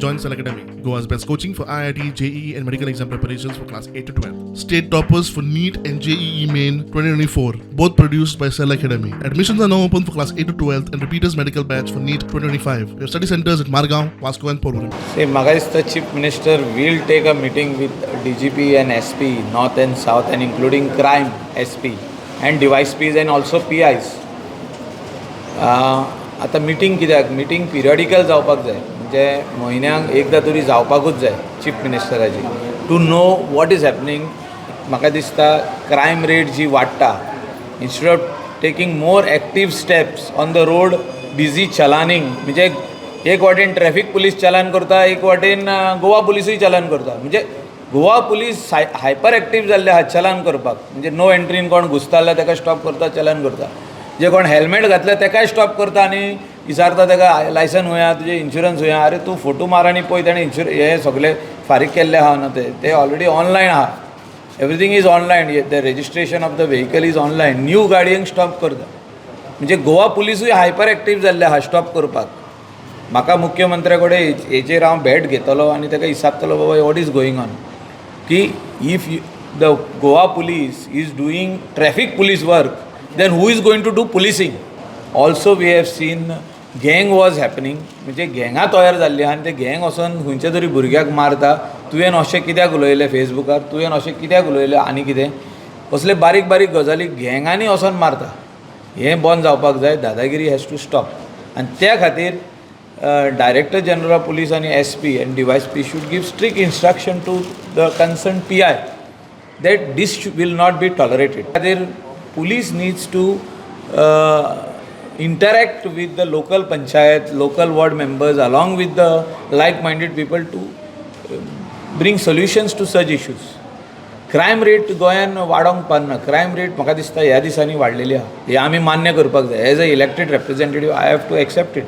Join Cell Academy, Goa's best coaching for IIT, JEE, and medical exam preparations for class 8 to 12. State toppers for NEET and JEE Main 2024, both produced by Cell Academy. Admissions are now open for class 8 to 12 and repeaters medical batch for NEET 2025. We have study centers at Margao, Vasco, and Porvorim. See, म्हाका दिसता chief minister will take a meeting with DGP and SP north and south and including crime SP and DySPs and also PIs. आतां meeting कित्याक, meeting पिरियडिकल जावपाक जाय, म्हणजे म्हयन्याक एकदां तरी जावपाकूच जाय chief मिनिस्टराची, to know what is happening. म्हाका दिसता क्रायम रेट जी वाडटा, instead of taking more active steps on the road, busy chalaning. म्हणजे एक वाटेन ट्रॅफिक पुलीस चलान करता, एक वाटेन गोवा पुलिसूय चलान करता. म्हणजे गोवा पुलीस हायपर एक्टीव जाल्ले आहा चलान करपाक. म्हणजे नो एंट्रीन कोण घुसता जाल्यार ताका स्टॉप करता, चलान करता. जे कोण हेल्मेट घातले ताकाय स्टॉप करता आनी विचारता ताका, लायसन खंय आहा तुजें, इन्शुरन्स खंय आहा? अरे, तूं फोटो मार आनी पळय, ताणें इन्शुर हे सगळे फारीक केल्ले आहा न्हू, ते ते ऑलरेडी ऑनलायन आहा. Everything is online, the registration of the vehicle is online. New गाडयेंक stop करता. म्हणजे गोवा पुलिसूय हायपर एक्टीव जाल्ले आहा स्टॉप करपाक. म्हाका मुख्यमंत्र्या कडेन हेचेर हांव भेट घेतलो आनी ताका विचारतलो, बाबा, what is going on, की if the Goa Police is doing traffic police work, then who is going to do policing? Also, we have seen gang was happening. म्हणजे गँगां तयार जाल्ली आहा आनी ते गँग वचोन खंयच्या तरी भुरग्याक मारता. तुवें अशें कित्याक उलयलें फेसबुकार, तुवें अशें कित्याक उलयलें, आनी कितें असले बारीक बारीक गजाली गँगांनी वचोन मारता. हें बंद जावपाक जाय. दादागिरी has to stop. आनी त्या खातीर डायरेक्टर जनरल ऑफ पुलीस आनी SP and DySP should give strict instruction to the concern PI that this will not be tolerated. खातीर police needs to interact with the local panchayat, local ward members, along with the like-minded people to bring solutions to such issues. Crime rate गोंयान वाडोंक पारना. Crime rate म्हाका दिसता ह्या दिसांनी वाडलेली आहा, हें आमी मान्य करपाक जाय. As a elected representative, I have to accept it.